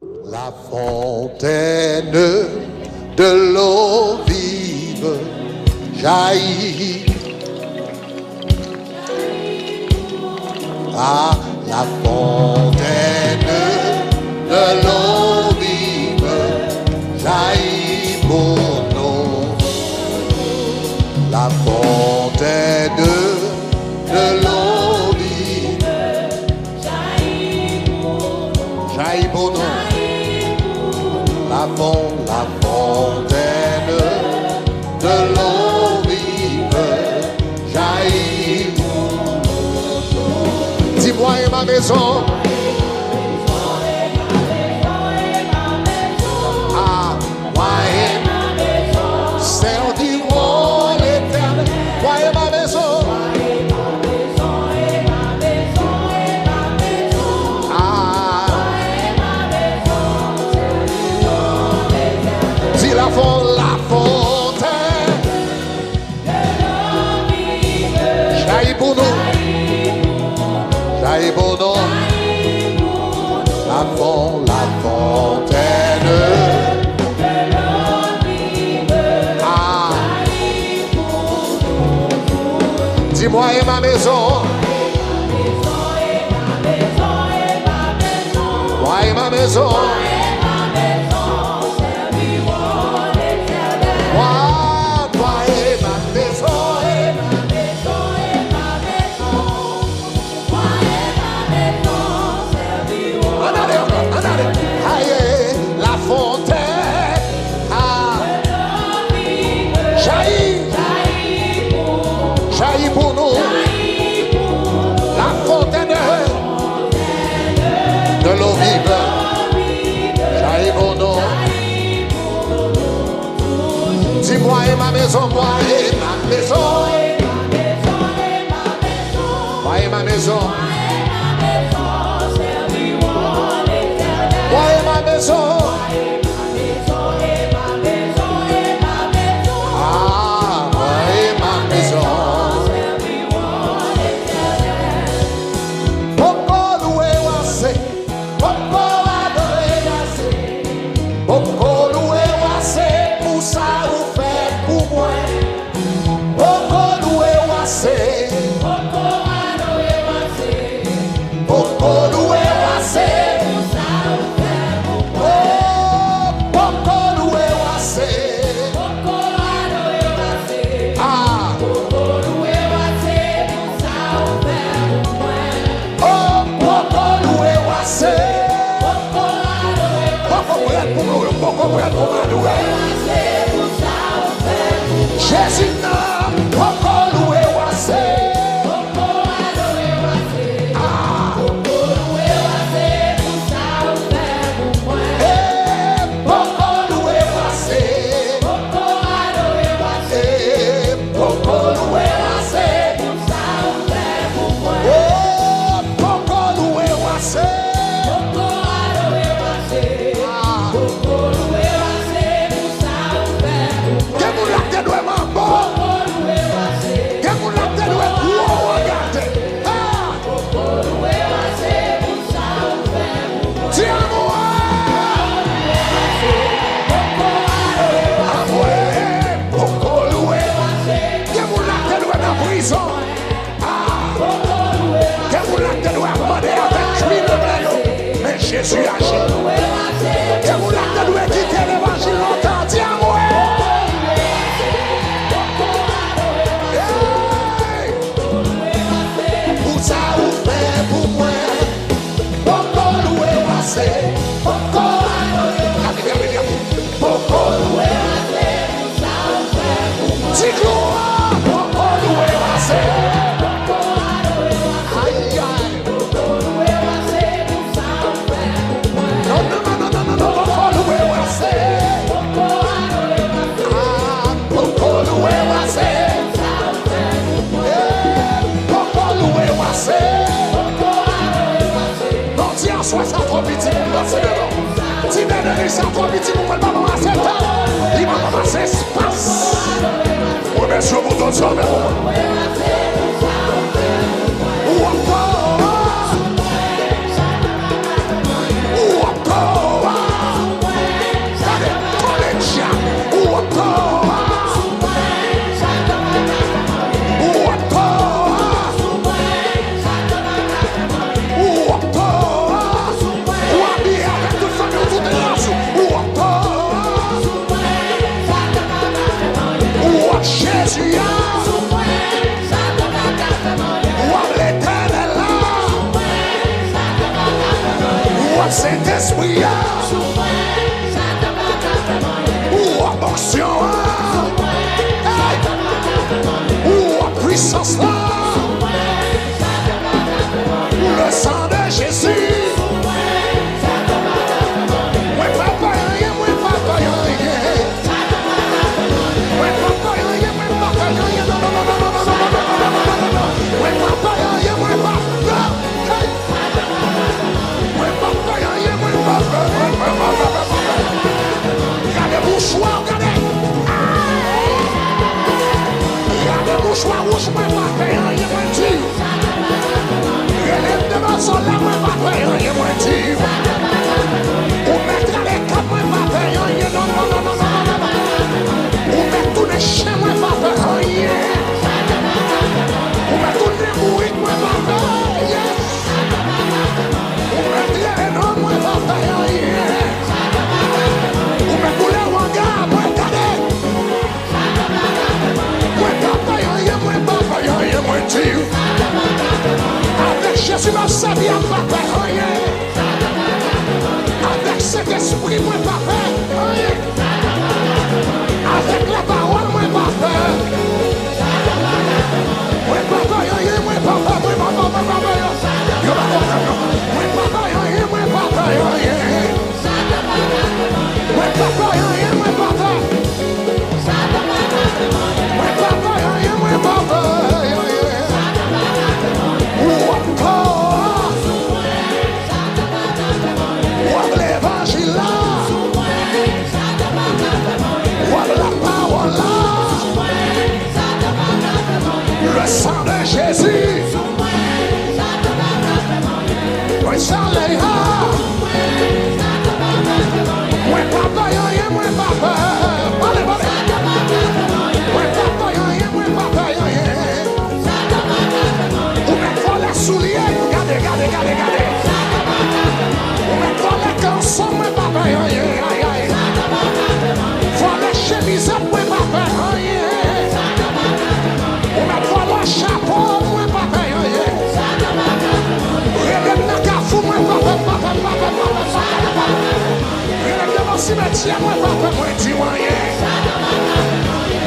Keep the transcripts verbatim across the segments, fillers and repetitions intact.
La fontaine de l'eau vive jaillit. Ah, la fontaine de l'eau vive jaillit pour nous. La fontaine de l'eau vive jaillit pour nous. La fon-, la fontaine de l'eau vive jaillit pour nous. Dis, moi et ma maison. Ah, moi et ma maison. Servi Moi et ma maison. Ah. Di la fon-, la fontaine. Jaillit pour nous. Jaillit pour nous. La fon-, la fontaine. Ah. Dis, moi et ma maison. Moi et ma maison. Moi, moi et ma maison. Ann ale ankò, ann ale. Aye, la fontaine. Ah. Jaillit. Jaillit pour nous. La fontaine de l'eau vive. Jaillit pour nous. Dis, moi et ma maison, moi et ma maison. Moi et ma maison. Moi et ma maison. Ah, moi et ma maison. Poko louwe w ase, poko adore w ase, poko louwe w ase pou sa ou fè pou mwen. Poko louwe w ase. Poko adore w ase. Poko louwe w ase. Pou sa ou fè pou mwen. Oh, poko louwe w ase. Poko adore w ase. Ah. Poko louwe w ase pou sa ou fè pou mwen. Oh, poko louwe w ase. Poko adore w ase. Poko prèt pou louwe, poko prèt pou adore. Jezi nan poko louwe w ase. Ah. Eh, poko louwe w ase. Eh, poko louwe w ase. Oh, poko louwe w ase. Ah. Gen moun la k te dwe manbo. Gen moun la k te dwe gwo wò gade. Ah! Di amwe! Amwe! Poko louwe. Gen moun la k te dwe nan prizon. Ah! Gen moun la k te dwe ap mande avèk kriminèl yo. Men Jezi aji. Gen moun la k te dwe kite levanjil lontan. Di amwe! Hey! Pou sa ou fè pou mwen. Poko louwe w ase. Poko adore w ase. Poko louwe w ase. Di glwa, poko louwe w ase. Ayayay. Non, non, non, non, non, non, non, poko louwe w ase. Ah, poko louwe w ase. Eh, poko louwe w ase. Non, di aswè sa twò piti pou m danse devan w. Ti bèbè li sa twò piti pou mwen, pa pase tan. Li pa pase espas. Mwen bezwen pou tout sa menm. Ou ankò. Ou ankò. Sentespri, mwen pa pè anyen. Avèk lapawòl, mwen pa pè. Mwen pa pè anyen, mwen pa pè, mwen pa pè, mwen pa pè. Yo pa konprann, non. Mwen pa pè anyen, mwen pa pè anyen. Mwen pa pè anyen, mwen pa pè. Mwen pa pè anyen, mwen pa pè anyen. Ou ankò. W ap levanjil la. W ap lapawòl la. Le sang de Jésus. Mwen salè a. Mwen pa pè anyen, mwen pa pè. Pale, pale. Mwen pa pè anyen, mwen pa pè anyen. Ou mèt vòlè soulye, gade, gade, gade, gade. Ou mèt vòlè kanson, mwen pa pè anyen, ay, ay. Vòlè chemizèt, mwen pa pè anyen. Ou mèt vòlè chapo, mwen pa pè anyen. Rele m nan kafou, mwen pa pè, pa pè, pa pè, pa pè, pa pè, pa pè. Rele m devan simetyè, mwen pa pè, mwen di w anyen.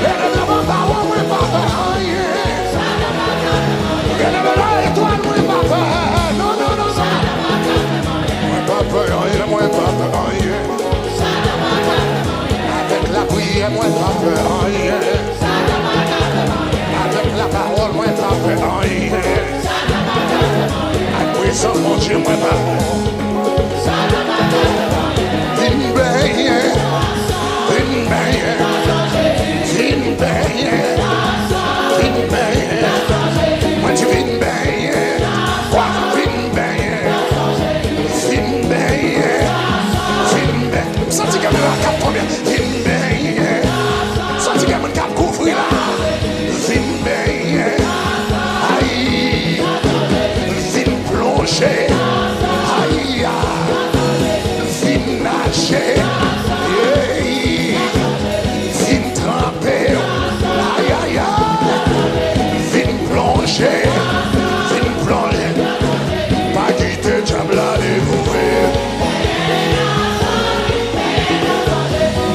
Rele m devan bawon, mwen pa pè anyen. Rele m nan etwal, mwen pa pè. Non, non, non, non. Mwen pa pè anyen, mwen pa pè anyen. Avèk lapriyè, mwen pa pè anyen. Avèk lapawòl, mwen pa pè anyen. Aprezan, Bondye, mwen pa pè. Vin benyen, vin benyen, vin benyen, vin benyen. Mwen di vin benyen, kwa, vin benyen, vin benyen, vin benyen. M santi gen moun la k ap tonbe. Vin benyen. M santi gen moun k ap kouvri la. Vin benyen. Ay. Vin plonje. Ay, ya. Vin naje. Ey. Vin tranpe. Ay, ay, ay. Vin plonje. Vin plonje. Pa kite dyab la devore.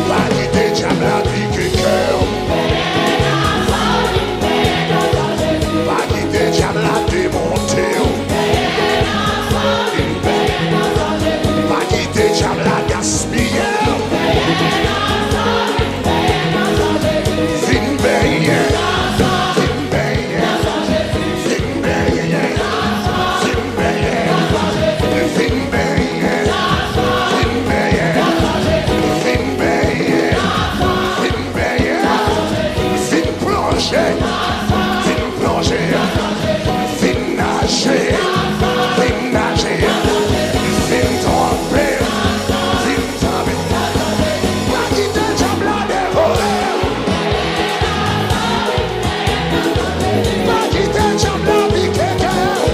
Pa kite dyab la pike kè w. Pa kite dyab la demonte w. Pa kite dyab la gaspiye w. Vin benyen. Vin benyen. Vin benyen. Vin benyen. Vin benyen. Vin benyen. Vin benyen. Vin benyen. Vin plonje. Vin plonje. Vin naje. Vin naje. Vin tranpe. Vin tranpe. Pa kite dyab la devore. Pa kite dyab la pike kè w.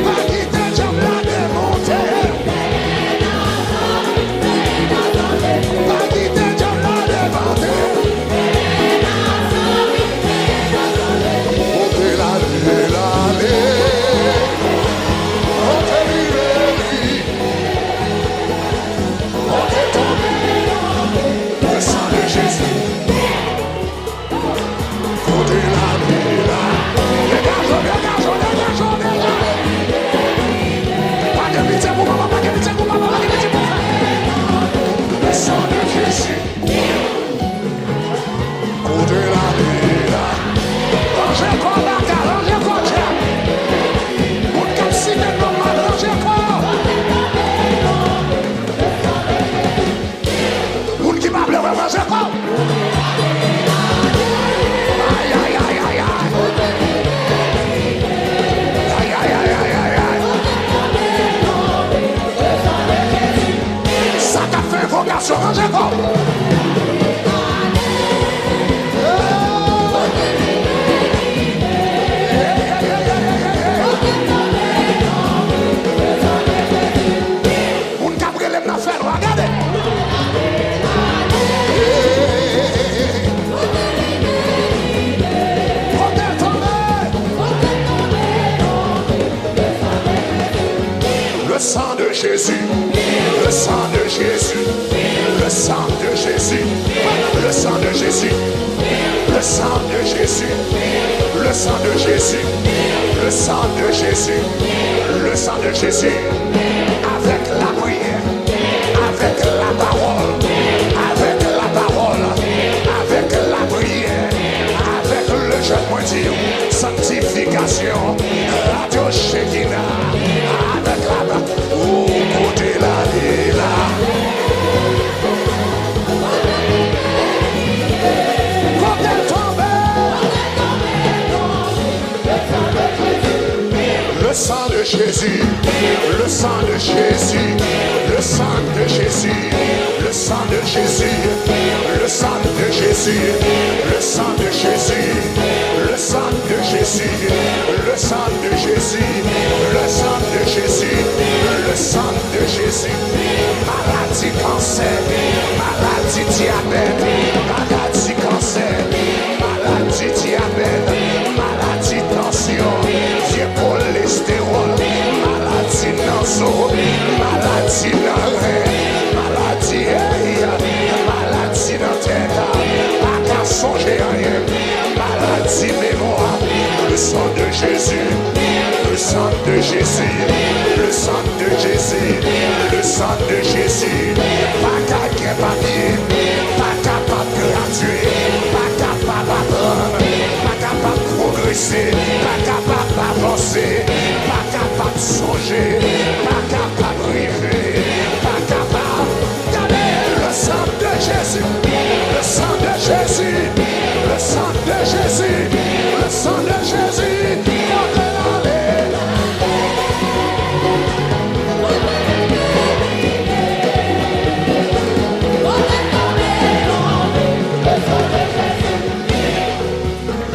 Pa kite dyab la demonte. Pa kite dyab la demonte. Kote l ale, l ale. Kote li ye, li. Kote tonbe, le sang de Jésus. Kote l ale la. Degaje w, degaje w, degaje w, degaje w. Pa gen pitye pou papa, pa gen pitye pou papa, pa gen pitye pou frè. Le sang de Jésus. Kote l ale la. Ranje kò w, baka, ranje kò w, dyab. Moun k ap site non m, ranje kò w. Moun ki pa vle wè, ranje kò w. Ay, ay, ay, ay, ay. Ay, ay, ay, ay, ay, ay. Sa k ap fè envokasyon, ranje kò w. Moun k ap rele m nan fènwa, gade. Kote l tonbe? Le Sang de Jésus, le sang de Jésus, le sang de Jésus, le sang de Jésus, le sang de Jésus, le sang de Jésus, le sang de Jésus, le sang de Jésus, avec la prière, avec la parole, avec la parole, avec la prière, avec le jeûne, mwen di, sanctification, Radio Shekinah, avec la, ou kote l ale la. Kote l tonbe. Le sang de Jésus, le sang de Jésus, le sang de Jésus, le sang de Jésus, le sang de Jésus, le sang de Jésus, le sang de Jésus, le sang de Jésus, le sang de Jésus, le sang de Jésus. Maladi kansè, maladi dyabèt, maladi kansè, maladi dyabèt, maladi tansyon, vye kolestewòl, maladi nan zo, maladi nan ren, maladi, hey, maladi nan tèt, pa ka sonje anyen, maladi memwa. Le sang de Jésus, le sang de Jésus, le sang de Jésus, le sang de Jésus. Pa ka gen papye, pa kapab gradye, pa kapab aprann, pa kapab pwogrese, pa kapab avanse, pa kapab sonje, pa kapab rive, pa kapab. Gade, le sang de Jésus, le sang de Jésus, le sang de Jésus, le sang de Jésus. Kote l ale?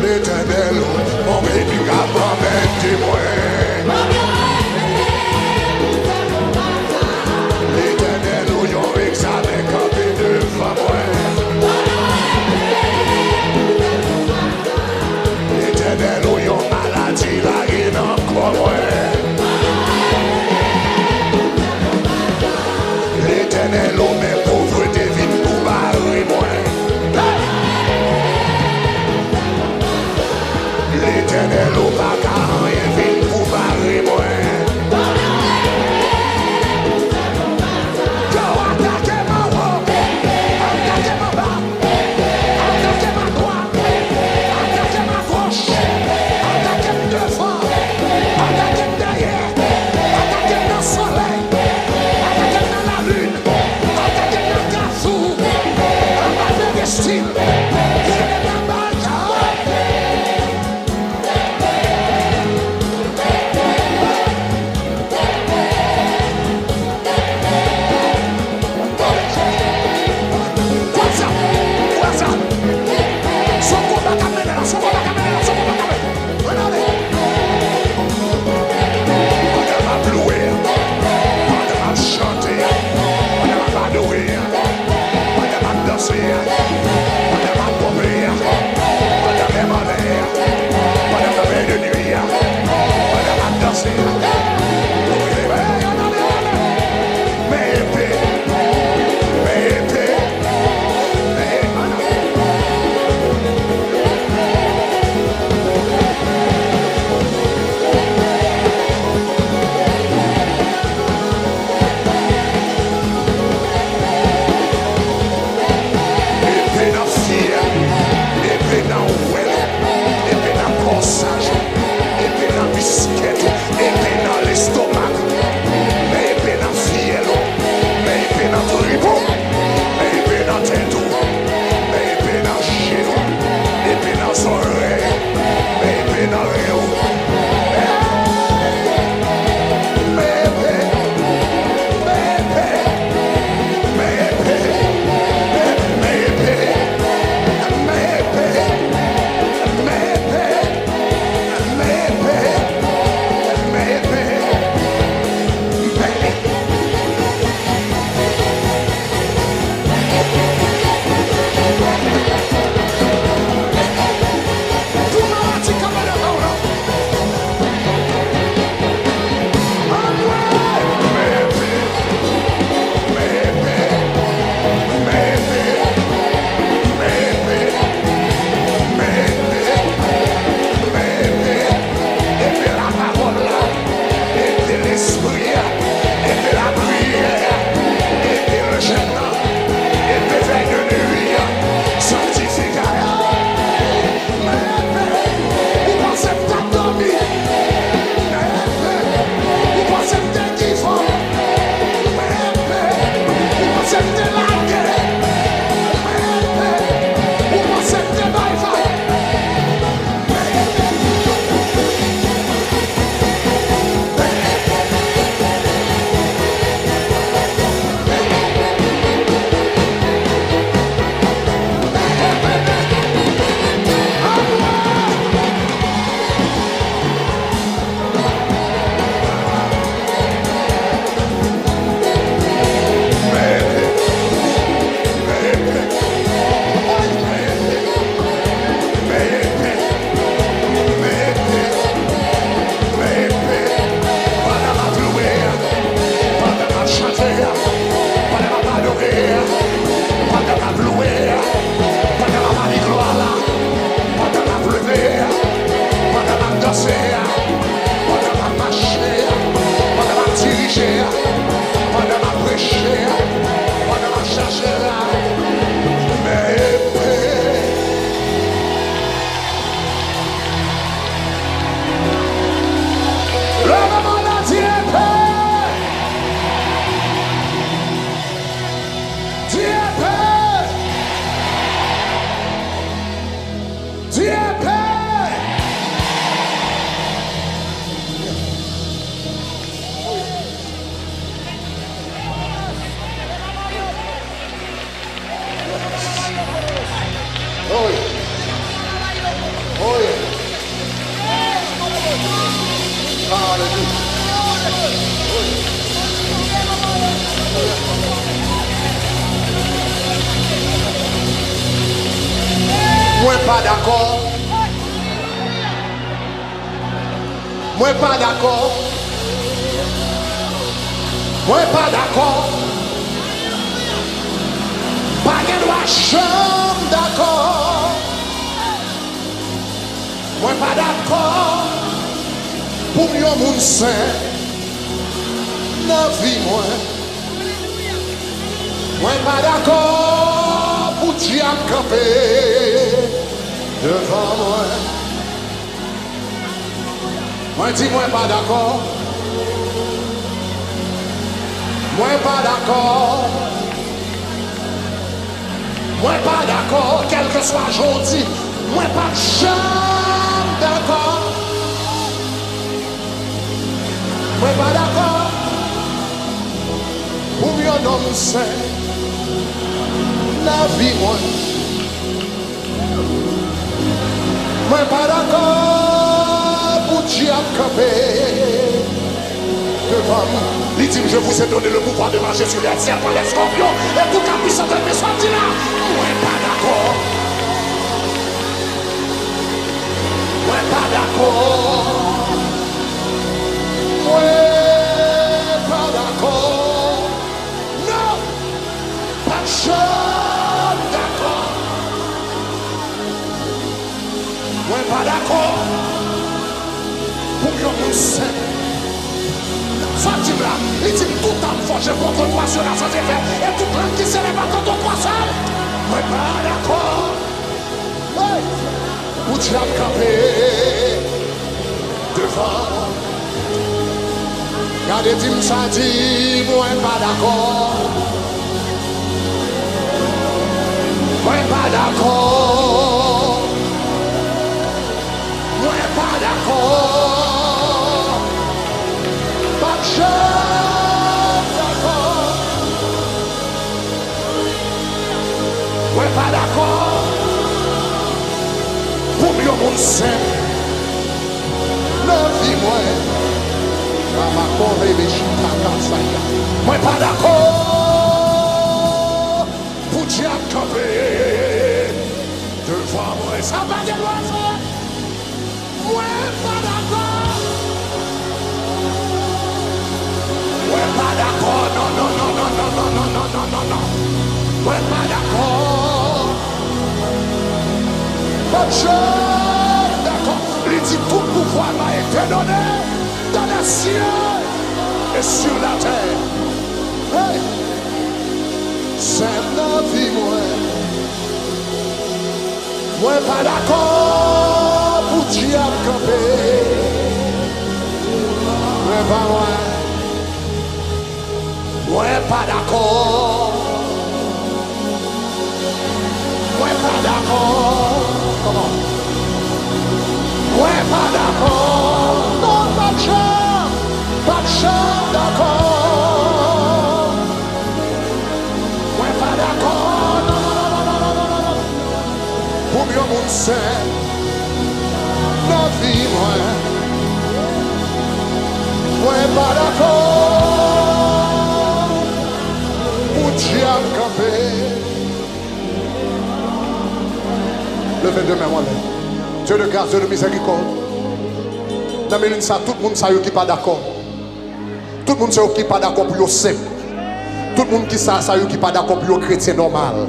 Letènèl, yon peyi k ap anmède mwen. Letènèl, yon egzamen kanpe devan mwen. Letènèl, yon maladi lage nan kò mwen. Letènèl, men povrete vin pou bare mwen. Letènèl, ou pa ka anyen vin pou bare mwen. Yo atake m anwo, atake m anba, atake m adwat, atake m agoch, atake m devan, atake m dèyè, atake m nan solèy, atake m nan lalin. Pandan m ap preche, pandan m ap chache la, men epe. Leve men w la, di epe! Di epe! Di epe! Oh yeah. Oh yeah. Alelouya. Mwen pa dakò. Mwen pa dakò. Mwen pa dakò. Pa gen dwa janm dakò. Mwen pa dakò pou m yon moun sen nan vi mwen. Mwen pa dakò pou dyab kanpe devan mwen. Mwen di mwen pa dakò. Mwen pa dakò. Mwen pa dakò, kèlkeswa jan w di, mwen p ap janm dakò. Mwen pa dakò pou m yon nonm sen nan vi mwen. Mwen pa dakò pou dyab kanpe devan m. Li di m, je vous ai donné le pouvoir de marcher sur les serpents, les scorpions et toute la puissance des méchants. Di la, mwen pa dakò. Mwen pa dakò. Mwen pa dakò. Non! Pa janm dakò. Mwen pa dakò pou yon moun sen. Sa di m la, li di m, tout âme forgée contre toi sera sans effet, et toute langue qui s'élèvera contre toi sera. Mwen pa dakò. Hey! Pou dyab kanpe devan. Gade, di m sa, di, mwen pa dakò. Mwen pa dakò. Mwen pa dakò. Pa janm dakò. Mwen pa dakò pou m yon moun sen nan vi mwen. Mwen pa dakò pou dyab kanpe devan mwen. Sa pa gen dwa fèt. Mwen pa dakò. Mwen pa dakò. Non, non, non, non. Mwen pa dakò. Mwen pa janm dakò. Li di, tout pouvoir m'a été donné dans les cieux et sur la terre. Hey! Sen nan vi mwen. Mwen pa dakò pou dyab kanpe devan mwen. Mwen pa dakò. Mwen pa dakò. Kòman? Mwen pa dakò. Non, m p ap janm, p ap janm dakò. Mwen pa dakò, non, non, non, non, non, non, non, non, non. Pou m yon moun sen nan vi mwen. Mwen pa dakò pou dyab kanpe. Leve de men w anlè. Dieu de grâce, Dieu de miséricorde. Nan minit sa, tout moun sa yo ki pa dakò. Tout moun sa yo ki pa dakò pou yo senp. Tout moun ki sa, sa yo ki pa dakò pou yo kretyen nòmal.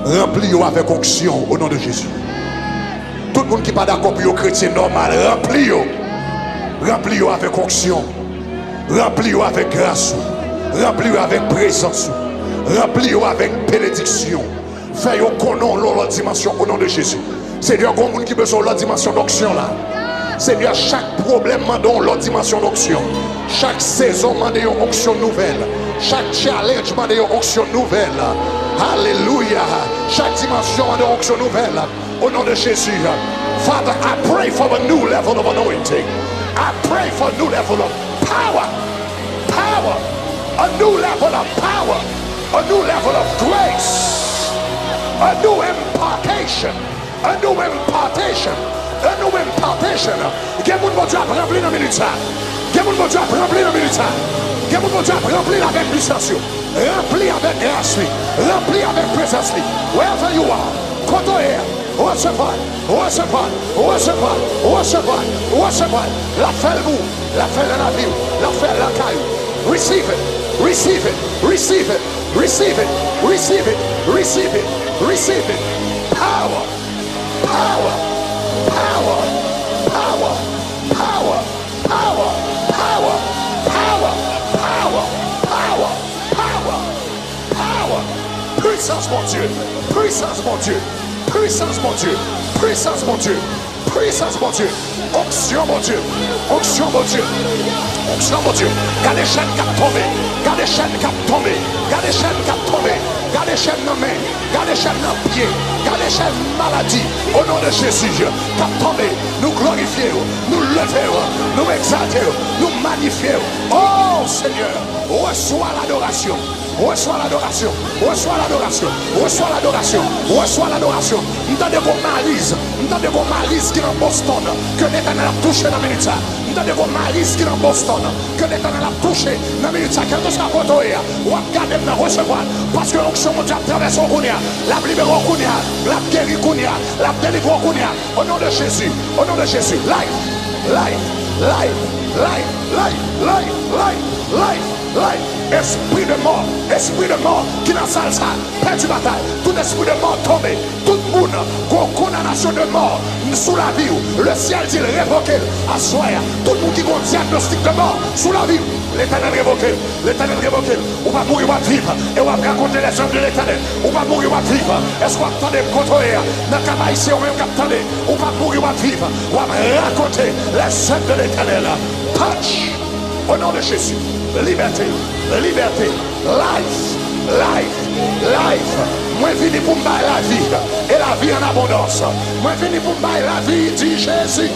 Ranpli yo avèk onksyon, o non de Jezi. Tout moun ki pa dakò pou yo kretyen nòmal, ranpli yo. Ranpli yo avèk onksyon. Ranpli yo avèk gras ou. Ranpli yo avèk prezans ou. Ranpli yo avèk benediksyon. Fè yo konnen w nan yon lòt dimansyon, o non de Jezi. Senyè, gen moun ki bezwen yon lòt dimansyon donksyon la. Senyè, chak pwoblèm mande yon lòt dimansyon donksyon. Chak sezon mande yon onksyon nouvèl. Chak challenge mande yon onksyon nouvèl. Alelouya. Chak dimansyon mande yon onksyon nouvèl. O non de Jezi. Father, I pray for a new level of anointing. I pray for a new level of power. Power. A new level of power. A new level of grace. A new impartation. A new impartation. A new impartation. Gen moun Bondye ap ranpli nan minit sa. Gen moun Bondye ap ranpli nan minit sa. Gen moun Bondye ap ranpli avèk pisans yo. Ranpli avèk gras li. Ranpli avèk prezans li. Wherever you are, kote w ye a, resevwa l, resevwa l, resevwa l, resevwa l, resevwa l. L ap fè l pou ou. L ap fè l nan lavi w. L ap fè l lakay ou. Receive it. Receive it. Receive it. Receive it. Receive it. Receive it. Receive it. Power. Power. Power. Power. Power. Power. Power. Power. Power. Power. Power. Power. Pwisans Bondye. Pwisans Bondye. Pwisans Bondye. Pwisans Bondye. Pwisans Bondye. Onksyon Bondye. Onksyon Bondye. Onksyon Bondye. Gade chèn k ap tonbe. Gade chèn k ap tonbe. Gade chèn k ap tonbe. Gade chèn nan men. Gade chèn nan pye. Gade chèn maladi. O non de Jezi. K ap tonbe. Nou glorifye w. Nou leve w. Nou egzalte w. Nou manyifye w. O Senyè, resevwa ladorasyon. Resevwa ladorasyon. Resevwa ladorasyon. Resevwa ladorasyon. Resevwa ladorasyon. M tande gon maliz. M tande gon maliz ki nan Boston. Ke Letènèl ap touche nan minit sa. M tande gon maliz ki nan Boston. Ke Letènèl ap touche nan minit sa. Kèlkeswa kote w ye a, w ap gade m nan resevwa l. Paske onksyon Bondye ap travèse w kounye a. L ap libere w kounye a. L ap geri kounye a. L ap delivre w kounye a. O non de Jezi. O non de Jezi. Life. Life. Life. Life. Life. Life. Life. Life. Life. Espri de mò, espri de mò ki nan sal sa, pèdi batay. Tout espri de mò tonbe. Tout moun, gon kondanasyon de mò sou lavi w. Le syèl di l revoke l aswè a. Tout moun ki gon dyagnostik de mò sou lavi w, Letènèl revoke l. Letènèl revoke l. Ou p ap mouri, w ap viv. E w ap rakonte lèzèv de Letènèl. Ou p ap mouri, w ap viv. Èske w ap tande m kote w ye a? Nan Kap Ayisyen, ou menm k ap tande, ou p ap mouri, w ap viv. W ap rakonte lèzèv de Letènèl. Touch. O non de Jezi. Libète. Libète. Life. Life. Life. Mwen vini pou m bay lavi. E lavi an abondans. Mwen vini pou m bay lavi, di Jezi.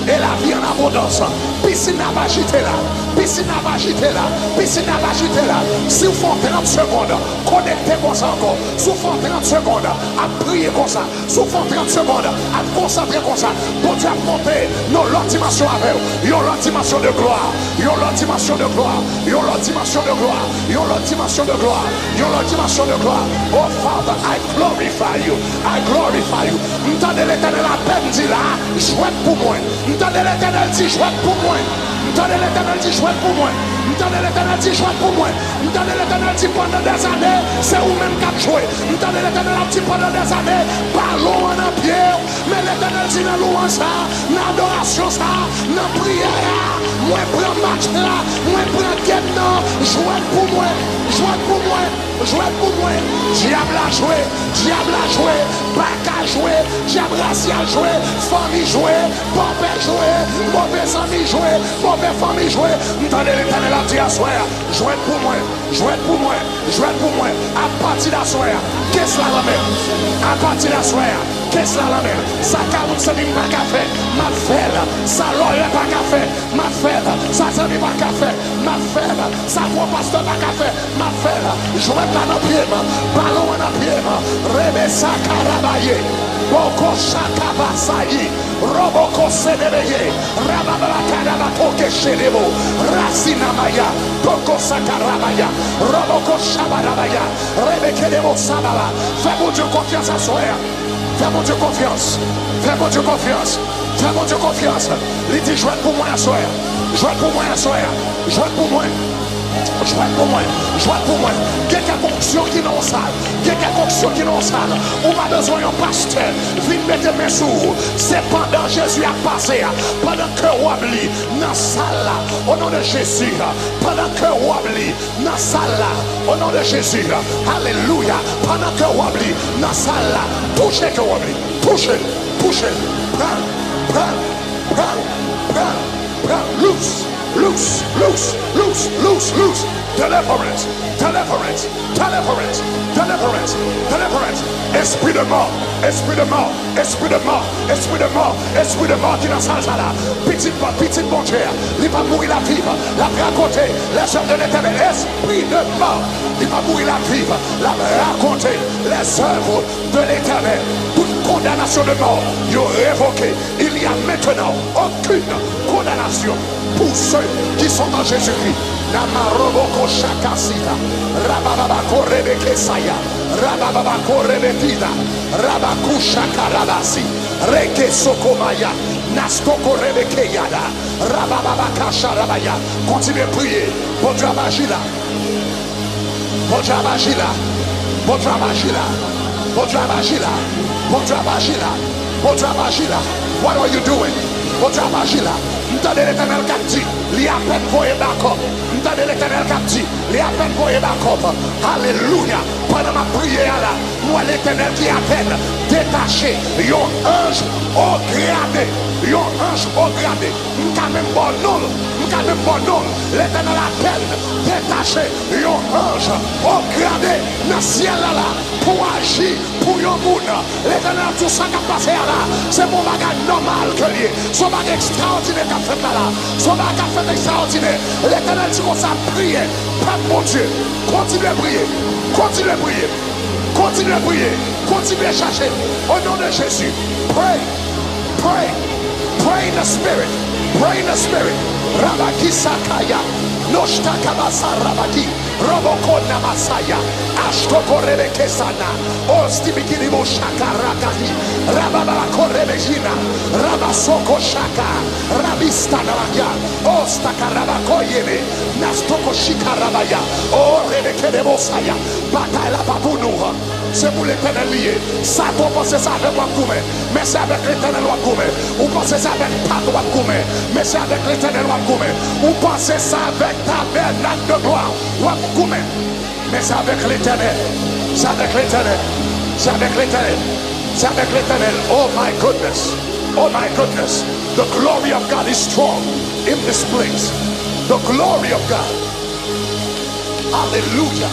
E lavi an abondans. Pisin nan ap ajite la. Pisin nan ap ajite la. Pisin nan ap ajite la. Si w fè yon trant segonn, konekte konsa ankò. Si w fè yon trant segonn, ap priye konsa. Si w fè yon trant segonn, ap konsantre konsa. Bondye ap monte nan yon lòt dimansyon avè w. Yon lòt dimansyon de glwa. Yon lòt dimansyon de glwa. Yon lòt dimansyon de glwa. Yon lòt dimansyon de glwa. Yon lòt dimansyon de glwa. Oh Father, I glorify you. I glorify you. M tande Letènèl apèn di la, jwèt pou mwen. M tande Letènèl di, jwèt pou mwen. M tande Letènèl di, jwèt pou mwen. M tande Letènèl di, jwèt pou mwen. M tande Letènèl di, pandan dèzane, se ou menm k ap jwe. M tande Letènèl ap di, pandan dèzane, balon an nan pye w. Men Letènèl di, nan lwanj sa, nan adorasyon sa, nan priyè a, mwen pran match la, mwen pran gèm nan, jwèt pou mwen, jwèt pou mwen. Jwèt pou mwen. Dyab la jwe, dyab la jwe, baka jwe, dyab rasyal jwe, fanmi jwe, pòpè jwe, move zanmi jwe, move fanmi jwe. M tande Letènèl ap di aswè a, jwèt pou mwen, jwèt pou mwen, jwèt pou mwen. Apati d aswè a, kes la nan men m. Apati d aswè a, kes la nan men m. Sa Kawonn Semi pa ka fè, m ap fè l. Sa lòyè pa ka fè, m ap fè l. Sa zanmi pa ka fè, m ap fè l. Sa gwo pastè pa ka fè, m ap fè l. Jwèt la nan pye m. Balon an nan pye m. Rebe sa karabaye. Boko chaka basayi. Roboko sedebeye. Rababakadabako kechedebo. Rasinamaya. Boko sakarabaya. Roboko shabarabaya. Rebekedebo sababa. Fè Bondye konfyans aswè a. Fè Bondye konfyans. Fè Bondye konfyans. Fè Bondye konfyans. Li di, jwèt pou mwen aswè a. Jwèt pou mwen aswè a. Jwèt pou mwen. Jwèt pou mwen, jwèt pou mwen. Gen kèk onksyon ki nan yon sal. Gen kèk onksyon ki nan yon sal. Ou pa bezwen yon pastè vin mete men sou ou. Se pandan Jezi ap pase a, pandan ke wòb li nan sal la, o non de Jezi, pandan ke wòb li nan sal la, o non de Jezi, alelouya, pandan ke wòb li nan sal la, touche ke wòb li, touche, touche, pran, pran, pran, pran, pran, loose, loose, loose, loose, loose, loose, deliverance, deliverance, deliverance, deliverance, deliverance, espri de mò, espri de mò, espri de mò, espri de mò, espri de mò ki nan sal sa la. Pitit, pitit Bondye, li p ap mouri, l ap viv, l ap rakonte les œuvres de l'Éternel. Espri de mò, li p ap mouri, l ap viv, l ap rakonte les œuvres de l'Éternel. Tout kondanasyon de mò, yo revoke. Il y a maintenant aucune condamnation pour ceux qui sont en Jésus-Christ. Namaroboko shakasita, rabababako rebekesaya, rabababako rebetida, rabakushaka rabasi, reke sokomaya, nastoko rebekeyada, rabababakasha rabaya. Kontinye priye. Bondye ap aji la. Bondye ap aji la. Bondye ap aji la. Bondye ap aji la. Bondye ap aji la. Bondye ap aji la. What are you doing? Bondye ap aji la. M tande Letènèl k ap di, li apèn voye bakòp. M tande Letènèl k ap di, li apèn voye bakòp. Alelouya. Pandan m ap priye a la, m wè Letènèl ki apèn detache yon anj o grade. Yon anj o grade. M ka menm ba w non l. M ka menm ba w non l. Letènèl apèn detache yon anj o grade nan syèl la la pou aji pou yon moun. Letènèl di w sa k ap pase a la, se pa yon bagay nòmal ke l ye. Se yon bagay ekstraòdinè k ap fèt la la. Se yon bagay k ap fèt ekstraòdinè. Letènèl di konsa, priye, pèp Bondye, kontinye priye, kontinye priye, kontinye priye, kontinye chache. O non de Jezi, pray. Pray. Pray in the spirit. Pray in the spirit. Rabakisakaya. Noshtakabasa rabaki. Roboko namasaya. Ashtoko rebekesana. Ostibikiribo shaka rakati. Rababako rebejina. Rabasoko shaka. Rabista nabaya. Ostaka rabako yebe. Nastoko shika rabaya. O rebeke debosaya. Batay la pa pou nou. Se pou Letènèl li ye. Sa tou w panse se avèk w ap goumen, men se avèk Letènèl w ap goumen. Ou panse se avèk pat w ap goumen, men se avèk Letènèl w ap goumen. Ou panse se avèk tabènak de glwa w ap goumen, men se avèk Letènèl. Se avèk Letènèl. Se avèk Letènèl. Se avèk Letènèl. Oh my goodness. Oh my goodness. The glory of God is strong in this place. The glory of God. Aleluya.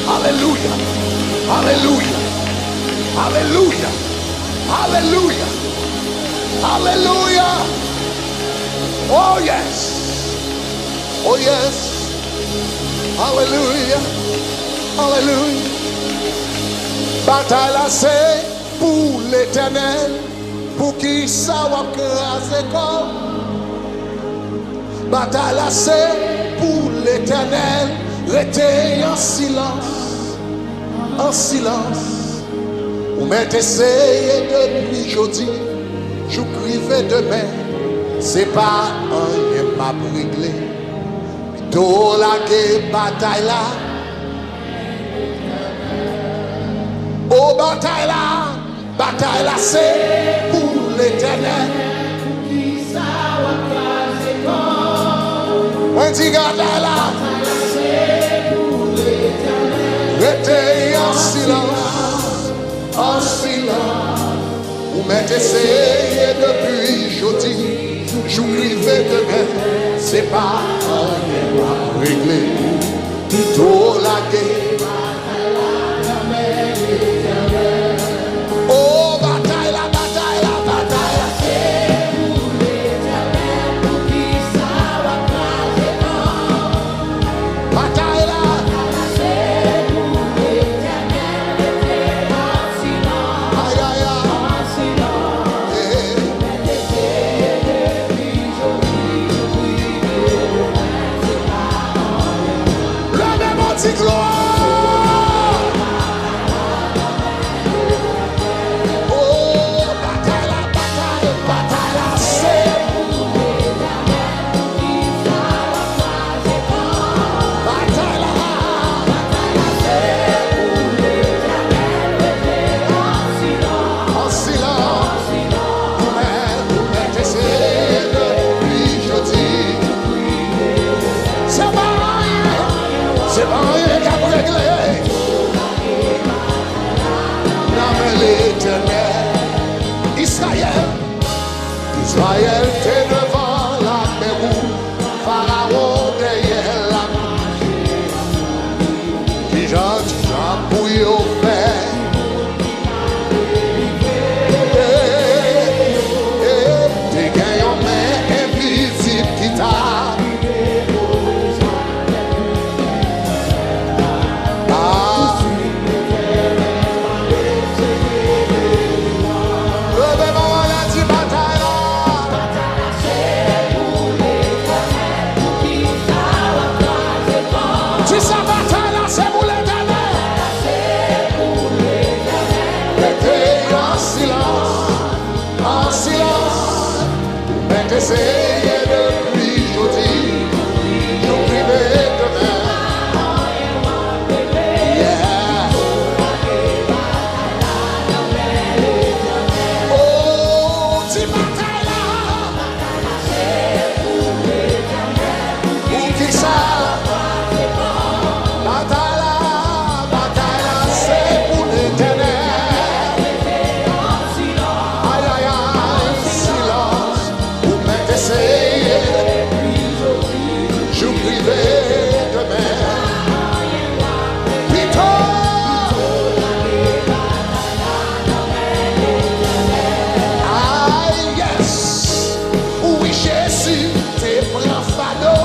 Aleluya. Aleluya. Aleluya. Aleluya. Aleluya. Oh yes. Oh yes. Aleluya. Aleluya. Batay la se pou Letènèl. Poukisa w ap kraze kò w? Batay la se pou Letènèl. Rete an silans, an silans. Ou mèt eseye depi jodi jouk rive demen. Se pa anyen m ap regle. Pito lage batay la. O batay la, batay la se pou Letènèl. Mwen di batay la, rete an silans, an silans. Ou mèt eseye depi jodi jouk rive demen. Se pa anyen w ap regle. Pito lage. O batay la, batay la, batay la. Batay la. Ay, ay, ay. Eh, eh. Leve men w di glwa. Oh, batay la, batay, batay la, se. Batay la, Izrayèl te devan lame wouj, Farawon dèyè lame wouj. Kijan, kijan pou yo fè? E, e, te gen yon men envizib ki ta Ah. Leve men w anlè, di batay la. Di sa, batay la se pou Letènèl. Rete an silans, an silans. Mèt eseye depi jodi, jouk rive demen. Yeah. Oh, di batay la. Poukisa? Batay la, batay la se pou Letènèl. Ay, ay, ay, silans. Ou mèt eseye jouk rive demen. Pito! Ay, yes! Wi, Jezi te pran fado.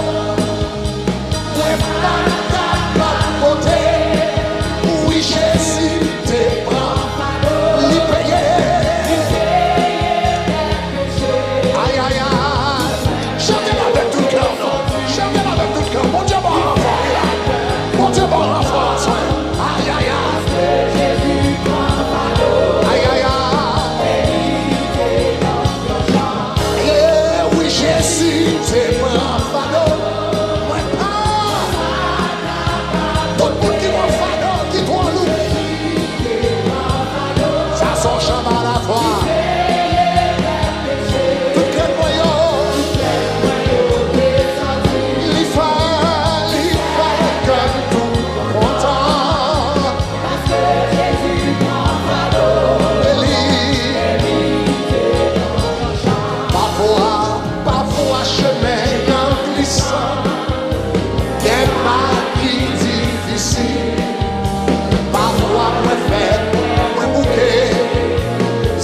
Mwen pa t kapab pote. Wi, Jezi te pran, li peye. Ay, ay, ay. Chante l avèk tout kè w, non. Chante l avèk tout kè w. Bondye ba w ranfò, wi, la. Bondye ba w ranfò aswè. Ay, ay, ay. Ay, ay, ay. E wi, Jezi te pran fado. Mwen pa. Tout moun ki gon fado ki twò lou. Sa se yon chan a la fwa. Tout krèt mwen yo. Li fè, li fè kè m tou kontan. Paske Jezi pran fado. E li. Pafwa, pafwa chemen an glisan. Gen pa ki difisil. Pafwa mwen fèb, mwen bouke.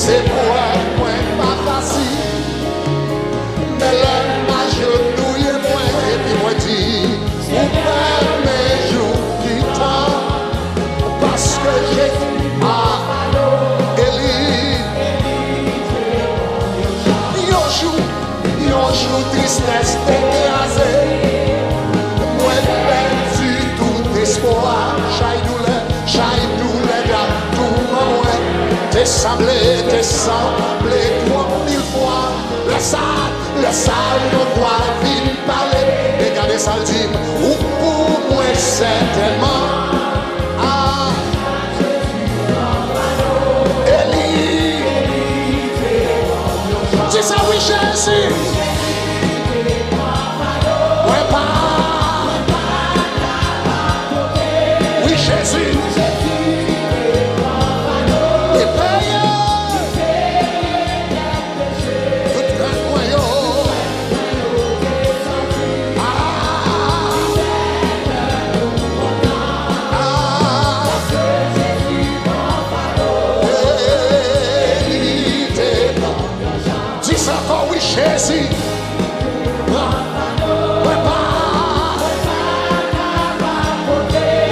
Se pou wè mwen pa fasil. Men lè m ajenouye mwen epi mwen di, ou pa renmen jou ki tan, paske Jezi a eli. Yon jou, yon jou tristès te kraze. Mwen pèdi tout espwa, chay doulè, chay doulè, gad touman mwen. Te sanble, te sanble twòp mil fwa. Lè sa, lè sa, yon vwa vin pale m, e gade sa l di m, ou pou mwen sètènman. Ah. Eli. Di sa, wi, Jezi. Mwen pa. Wi, Jezi. Li peye. Tout krèt mwen yo. Ah. Ah. Hey, li te pran. Di sa ankò, wi, Jezi. Pran. Mwen pa.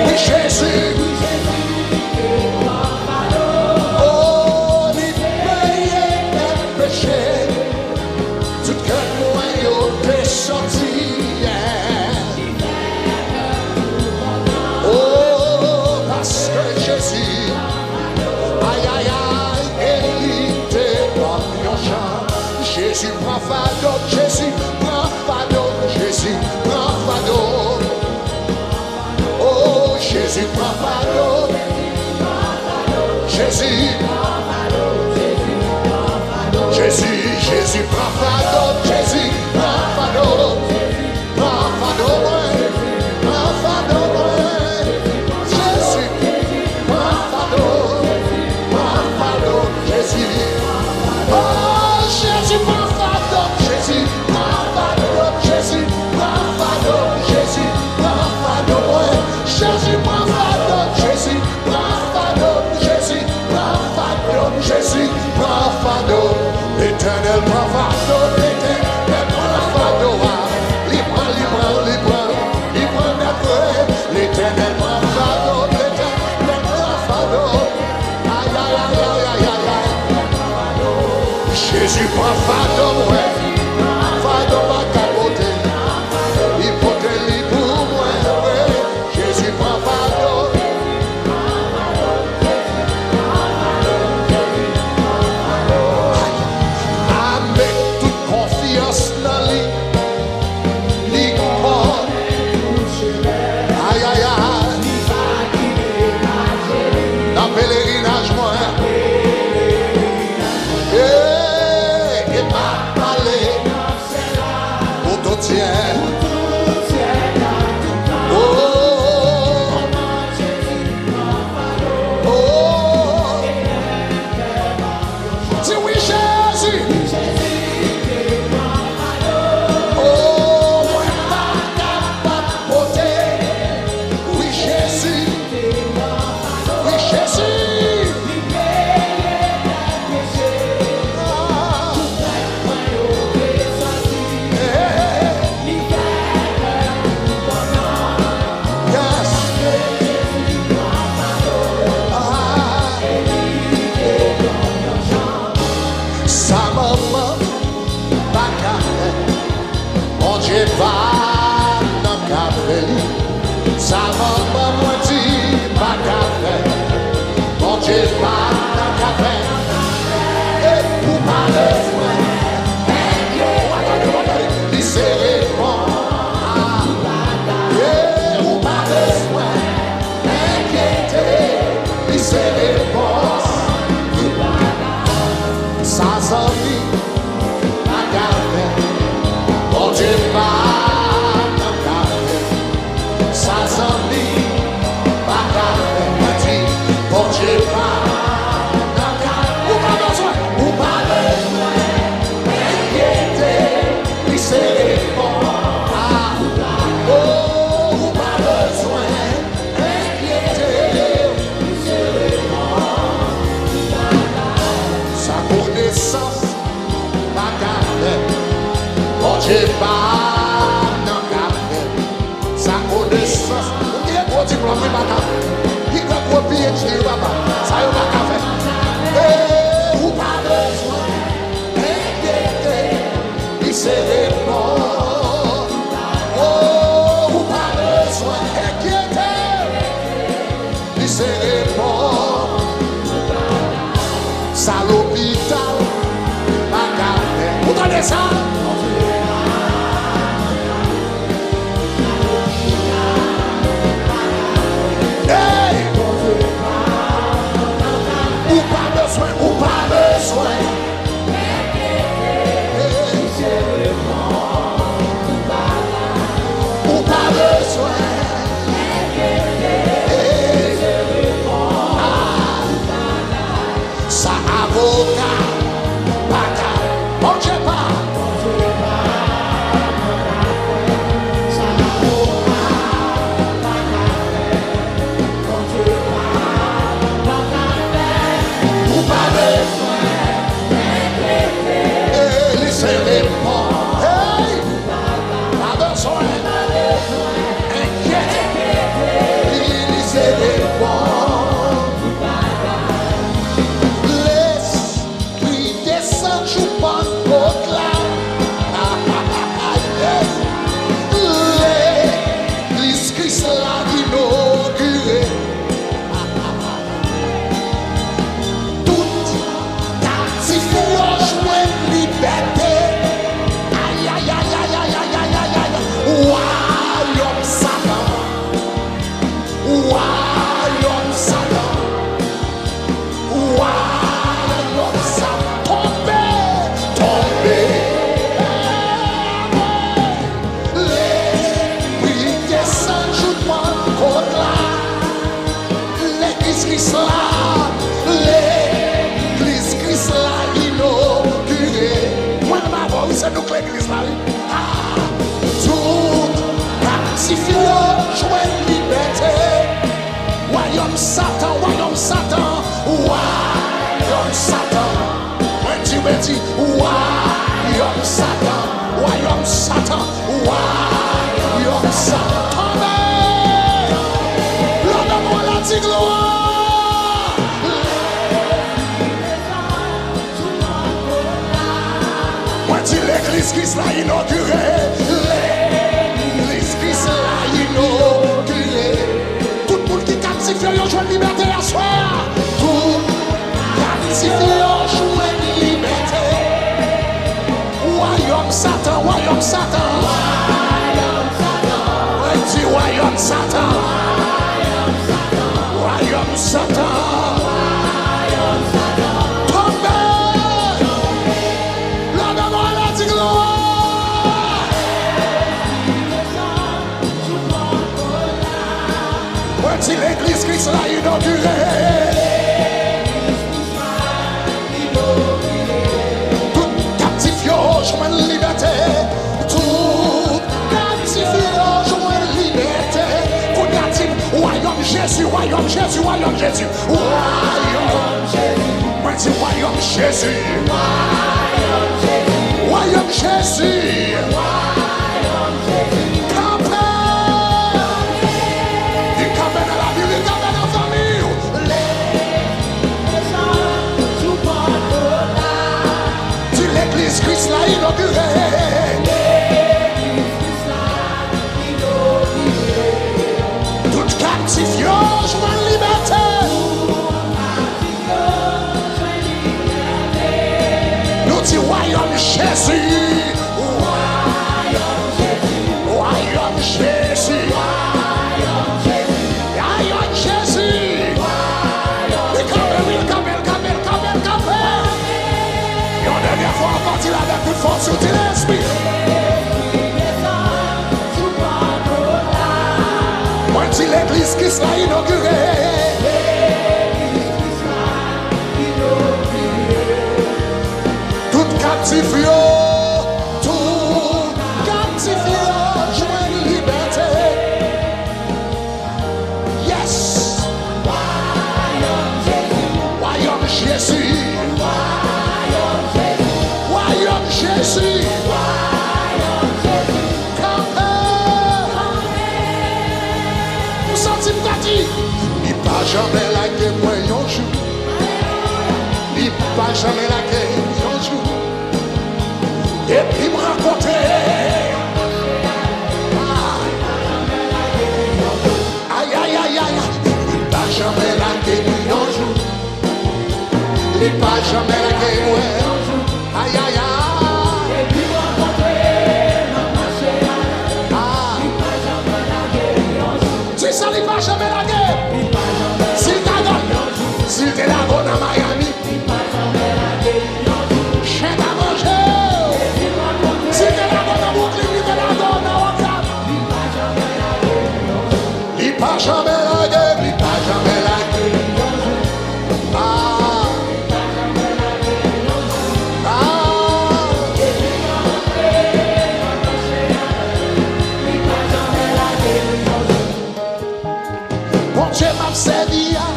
Wi, Jezi. Oh, li peye dèt peche. Tout krèt mwen yo te soti, yeah. Oh, paske Jezi, ay, ay, ay, e li te ban m yon chan. Jezi pran fado, Jezi pran fado, Jezi pran fado. Oh, Jezi pran fado. Jezi. Jezi, Jezi pran fado. Jezi pran fado. Pran fado mwen. Pran fado mwen. Jezi. Pran fado. Pran fado. Jezi. Oh, Jezi pran fado. Sa manman mwen di m pa ka fè, Bondye pa nan ka fè. E ou pa bezwen enkyete, li se repons. E ou pa bezwen enkyete, li se repons. Sa zanmi pa ka fè, Bondye pa nan ka fè. Sa zanmi pa ka fè, mwen di, Bondye pa nan ka. Ou pa bezwen, ou pa bezwen enkyete, li se repons. A, o, ou pa bezwen enkyete, li se repons. Sa konesans pa ka fè, Bondye pa nan ka fè. Sa konesans. Ou gen gwo diplòm, wi, papa. Ki gen gwo P H D, wi, papa. Sa yo pa ka fè. E ou pa bezwen enkyete, li se repons. O, ou pa bezwen enkyete, li se repons. Sa lopital pa ka fè. Ou tande sa? Hey! Ou pa bezwen, ou pa bezwen. Ou pa bezwen. Sa avoka pa ka, Bondye pa. Ou pa bezwen. E li se repons. Hey! Pa bezwen enkyete. Li, li se repons. Lespri desann jou Pannkot la. Yes. Legliz Kris la inogire. Tout kaptif yo jwenn libète. Ayayayayayayayay. Wayòm Satan. Wayòm Satan. Wayòm Satan. Tonbe. Tonbe. Lespri desann jou Pannkot la. Legliz Kris la, legliz Kris la inogire. Mwen menm avè w, wi, se nou k legliz la, wi. Ah! Tout kaptif yo jwenn libète. Wayòm Satan, wayòm Satan, wayòm Satan. Mwen di, mwen di, wayòm Satan, wayòm Satan, wayòm Satan. Tonbe! Lè w adore, di glwa! Mwen di, legliz Kris la inogire. Legliz Kris la inogire. Tout moun ki kaptif yo, yo jwenn libète aswè a. Tout kaptif yo jwenn libète. Wayòm Satan, wayòm Satan. Mwen di, wayòm Satan. Wayòm Satan. Tonbe! Leve men w anlè, di glwa! Mwen di, legliz Kris la inogire. Tout kaptif yo jwenn libète. Tout kaptif yo jwenn libète. Kounye a di m, wayòm Jezi, wayòm Jezi, wayòm Jezi. Wayòm Jezi. Mwen di, wayòm Jezi. Wayòm Jezi. Kanpe. Li kanpe nan lavi w, li kanpe nan fanmi w. Di, legliz Kris la inogire. Legliz Kris la inogire. Di legliz Kris la inogire. Tout kaptif yo, tout kaptif yo jwenn libète. Yes! Wayòm Jezi! Wayòm Jezi! Kanpe! Ou santi m ta di, li pa janmen lage mwen yon jou. Li pa janmen lage m yon jou. Depi m rankontre. Ah. Ay, ay, ay, ay, ay. Li pa janmen lage m yon jou. Li pa janmen lage mwen. Ay, ay, ay. Ah. Di sa li pa janmen lage. Si l ta gad, si l te lage w nan Miami, chèn a manje. Si l te lage w nan Brooklyn, li te lage w nan Oakland. Li pa janmen lage, li pa janmen lage. Ah. Ah. Bondye m ap sèvi a,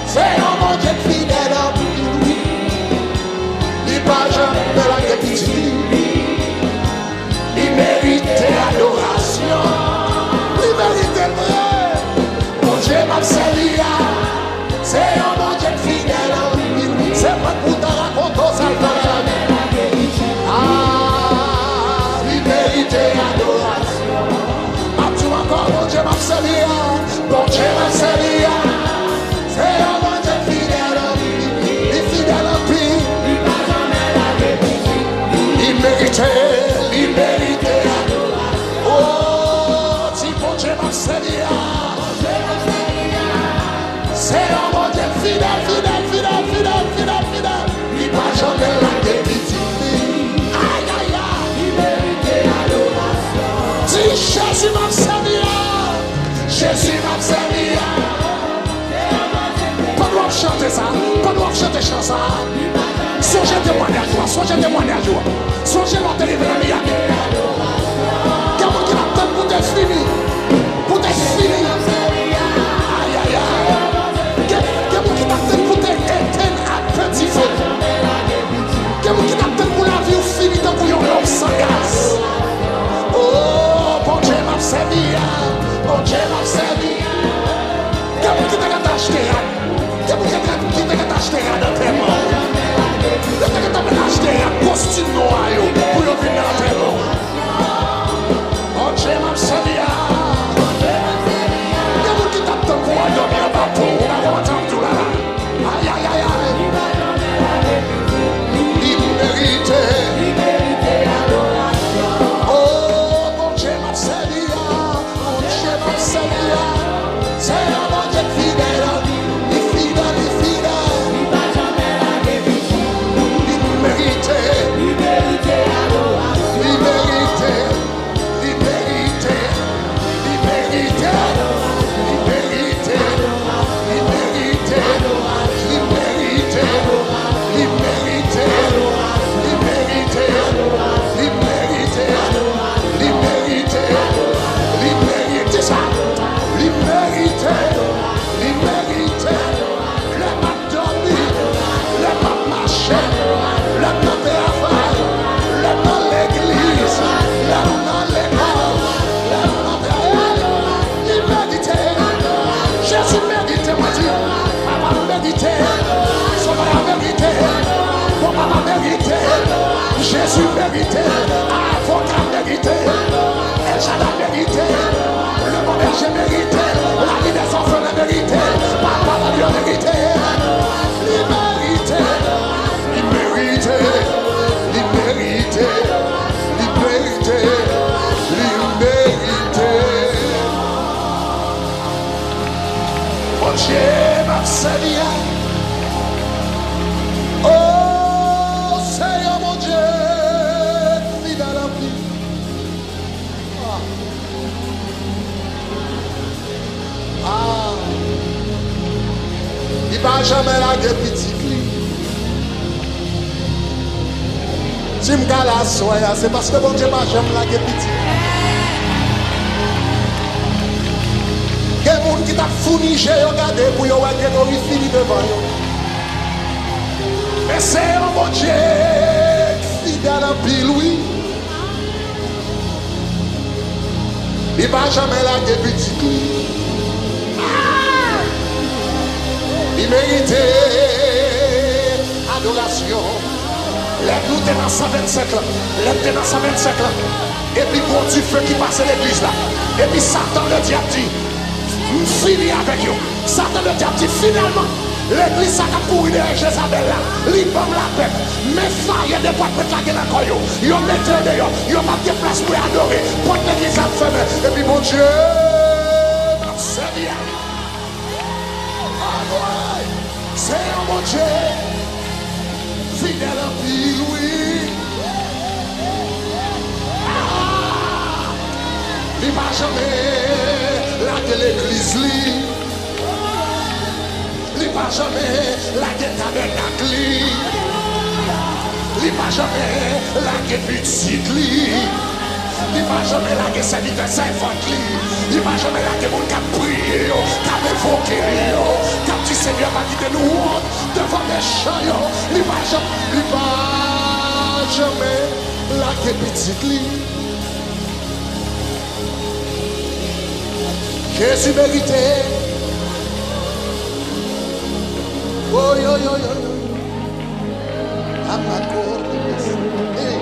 se yon Bondye k fidèl anpil, wi. Li pa janmen lage pitit li. Li merite adorasyon. Li merite l vre. Bondye m ap sèvi a, se yon Bondye k fidèl anpil, wi. Se mwen k pou ta rakonte w sa l fè. Ah, li merite adorasyon. M ap di w ankò, Bondye m ap sèvi a, Bondye m ap sèvi a, se yon Bondye fidèl anpil, li fidèl anpil. Li merite, li merite. Oh, di Bondye m ap sèvi a. Se yon Bondye fidèl, fidèl, fidèl, fidèl, fidèl, fidèl. Li pa janmen lage pitit li. Ay, ay, ay. Di, Jezi m ap sèvi a. Jezi m ap sèvi a. Pandan w ap chante sa, pandan w ap chante chan sa, sonje temwanyaj ou a, sonje temwanyaj ou a. Sonje lè w te leve nan Miami. Gen moun ki t ap tann pou te fini. Pou te fini. Ay, ay, ay. Gen, gen moun ki t ap tann pou te etenn ak pè dife. Gen moun ki t ap tann pou lavi w fini tankou yon lòp san gaz. Oh, Bondye m ap sèvi a. Bondye m ap sèvi a. Gen moun ki te gentan achte rad. Gen moun ki te, ki te gentan achte rad antèman. Yo te gentan menm achte rad kostim nwa yo pou yo vin nan antèman. Bondye m ap sèvi a. Gen moun ki t ap tann pou al dòmi anba pon. Ou pa konprann sa m di w la la. Ay, ay, ay, ay. Li merite. Oh, Bondye m ap sèvi a. Bondye m ap sèvi a, se yon Bondye k fidèl, li fidèl, li fidèl. Li pa janmen lage pitit li. Li merite, li merite adorasyon. Li merite, li merite, li merite, li merite, li merite, li merite, li merite, li merite, li merite. Li merite, li merite sa. Li merite, li merite. Lè m ap dòmi, lè m ap mache, lè m nan travay, lè m nan legliz, lè m nan lekòl, lè m nan travay. Li merite. Jezi merite, mwen di. Papa m merite. Sovè a merite. Bon papa merite. Jezi merite. Avoka merite. El Shaddai merite. Le bon berger merite. La vie des orphelins merite. Papa Dieu merite. Li merite. Li merite. Li merite. Li merite. Li merite. Bondye m ap sèvi a. Oh, se yon Bondye fidèl anpil. Ah. Li pa janmen lage pitit li. Si m ka la aswè a, se paske Bondye pa janm lage pitit li. Gen moun ki t ap founi je yo gade pou yo wè Gregori fini devan yo. Men se yon Bondye k fidèl anpil, wi. Li pa janmen lage pitit li. Li merite adorasyon. Lè nou te nan san vennsenk lan, lè n te nan san vennsenk lan, epi gwo dife ki pase legliz la, epi Satan Ledyab di, "M fini avèk yo." Satan Ledyab di, "Finalman, legliz sa k ap kouri dèyè Jezabèl la, li ban m lapè. Men fire depatman la gen nan kò yo. Yo mete yo deyò. Yo p ap gen plas pou yo adore. Pòt legliz la ap fèmen." Epi Bondye m ap sèvi a. Anmwey! Se yon Bondye fidèl anpil, wi. Ah! Li pa janmen lage legliz li. Li pa janmen lage tabènak li. Li pa janmen lage pitit li. Li pa janmen lage sèvitè sèvant li. Li pa janmen lage moun k ap priye yo, k ap envoke li yo, k ap di, "Senyè, pa kite nou wont devan mechan yo." Li pa janm, li pa janmen lage pitit li. Jezi merite. Oy, oy, oy, oy, oy. Amako. Hey.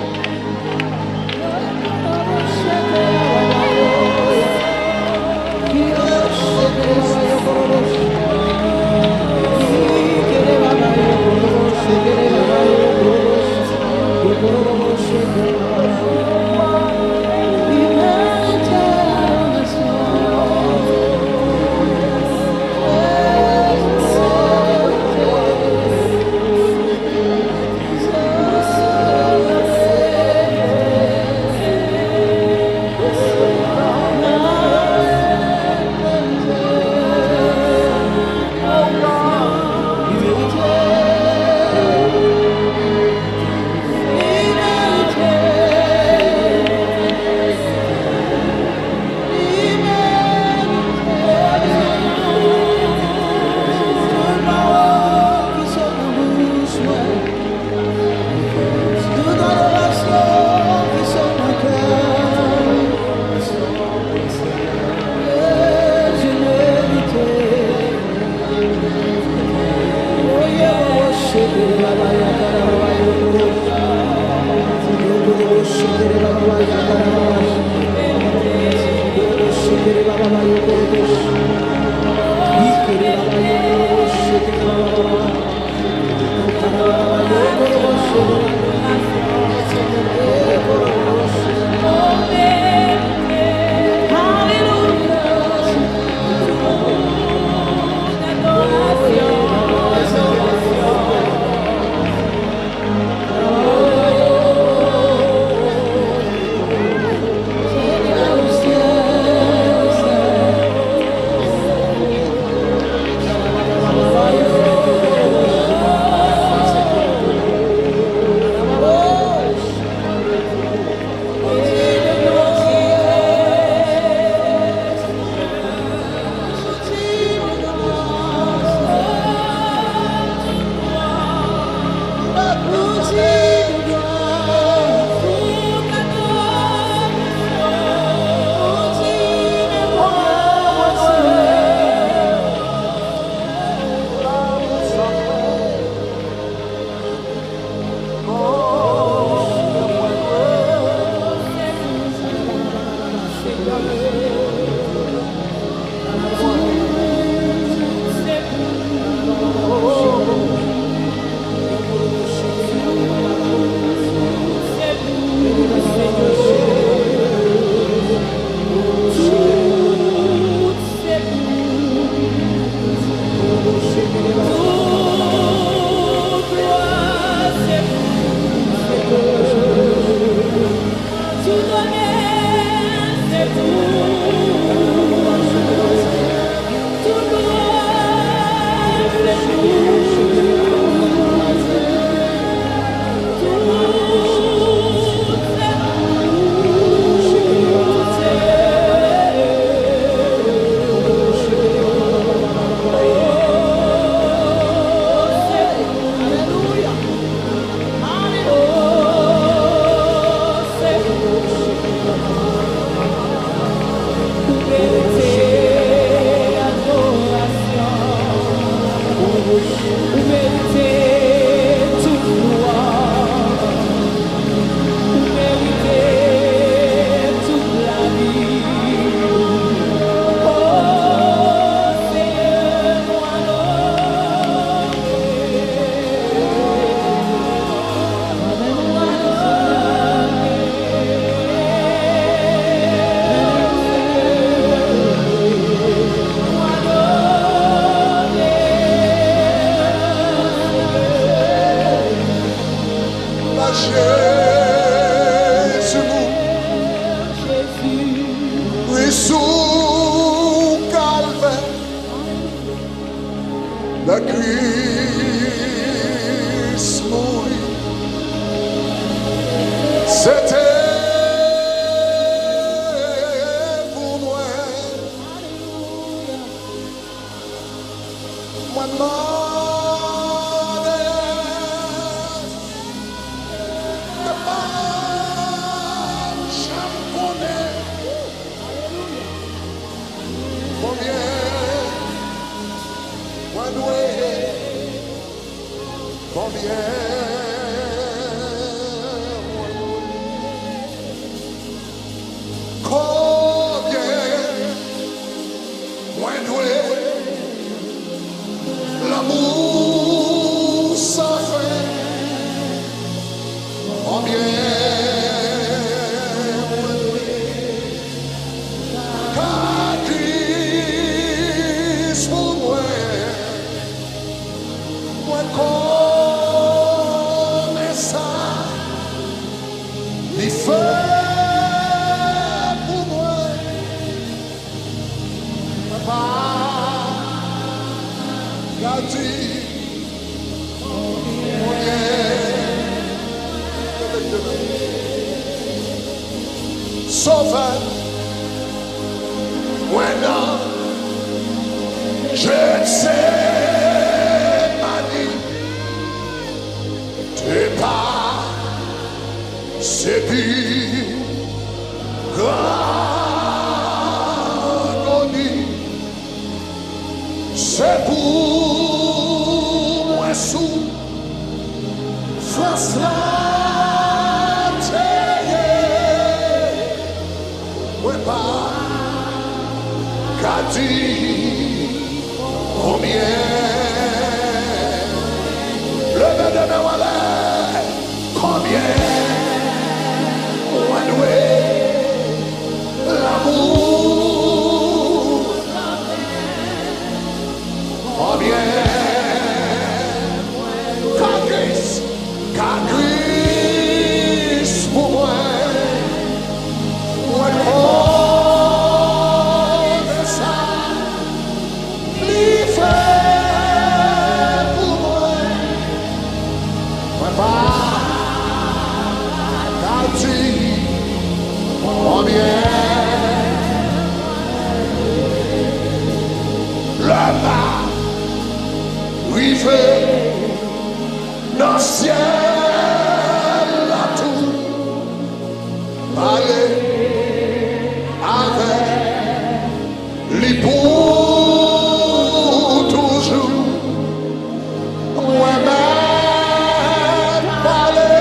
Lè Kris mouri, se te pou mwen. Mwen mande ke pa m janm konnen konbyen mwen dwe, konbyen mwen dwe, konbyen mwen dwe lanmou san fen. Konbyen mwen dwe ka Kris pou mwen. Mwen konnen sa li fè pou mwen. Papa, gade, mwen, Sovè, mwen nan Jetsemani, te pa se pi gran agoni, se pou mwen soufrans la te ye. Mwen pa ka di konbyen. Leve de men w anlè. Konbyen mwen dwe lanmou? Konbyen ka Kris, ka Kris pou mwen? Mwen konnen sa li fè pou mwen. Mwen pa ka di konbyen. Lè m a rive nan syèl la tou, pale avèk li pou toujou. Mwen mèt pale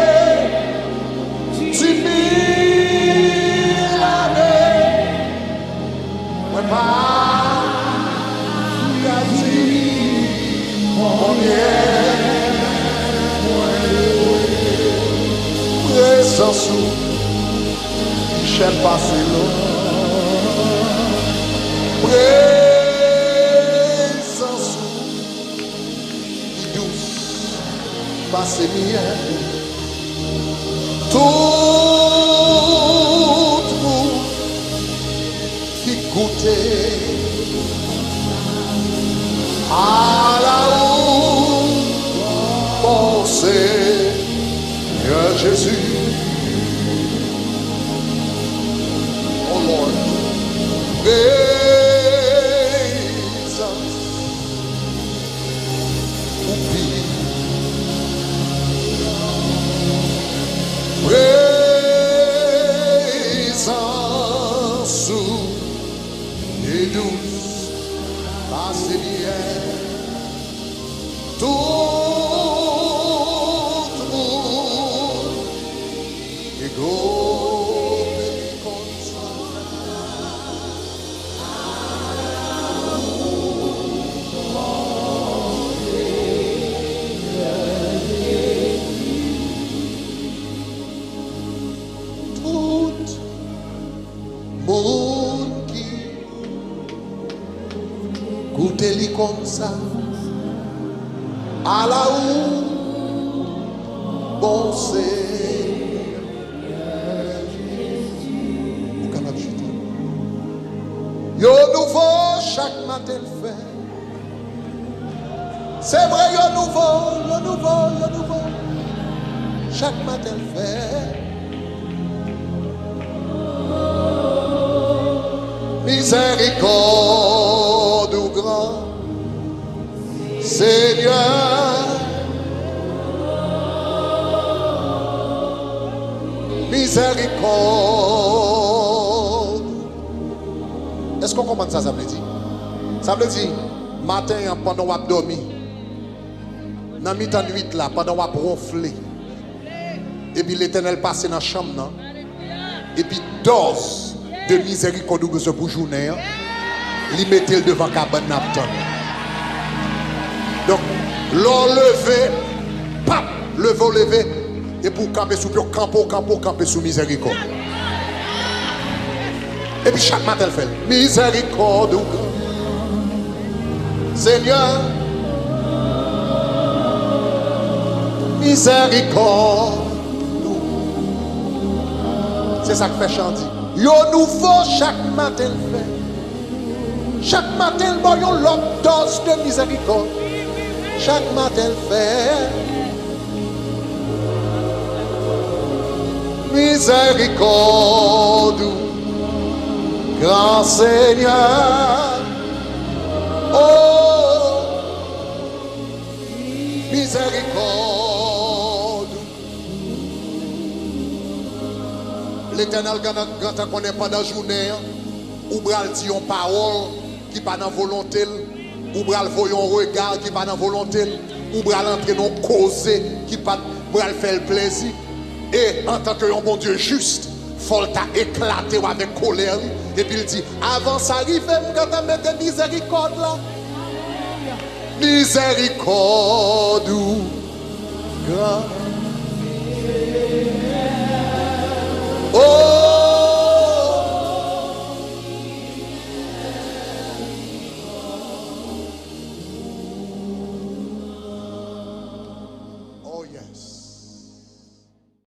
di mil ane. Mwen pa ka di konbyen. Prezans ou pi chè pase lò. Prezans ou pi dous pase myèl. Tout moun ki goute a la ou, o Senyè Jezi. Oh Lord, prezans ou pi, prezans ou pi dous pase myèl. Tout moun ki goute li konn sa. Tout moun ki goute li konn sa. Ala ou bon Senyè Jezi. Ou kapab chita. Yo nouvo chak maten l fè. Se vre, yo nouvo, yo nouvo, yo nouvo. Chak maten l fè. Mizèrikòd ou gran, Senyè. Mizèrikòd. Èske w konprann sa sa vle di? Sa vle di, maten an, pandan w ap dòmi, nan mitan nwit la, pandan w ap wonfle, epi Letènèl pase nan chanm nan, epi dòz de mizèrikòd ou bezwen pou jounen an, li mete l devan kabann nan ap tann. Donk, lè w leve, pap, leve w leve, epi w kanpe sou pye w, kanpe w, kanpe w, kanpe sou mizèrikòd. Epi chak maten l fè l. Mizèrikòd ou gran. Senyè, mizèrikòd ou. Se sa k fè chan di, yo nouvo chak maten l fè. Chak maten l ba w yon lòt dòz de mizèrikòd. Chak maten l fè. Mizèrikòd ou, gran Senyè. Oh, mizèrikòd ou. Letènèl gentan, gentan konnen pandan jounen an, ou pral di yon pawòl ki pa nan volonte l, ou pral voye yon rega ki pa nan volonte l, ou pral antre nan yon koze ki pa pral fè l plezi. E antanke yon Bondye jis, fò l ta eklate w avèk kolè li, epi l di, avan sa rive, m gentan mete mizèrikòd la. Mizèrikòd ou gran.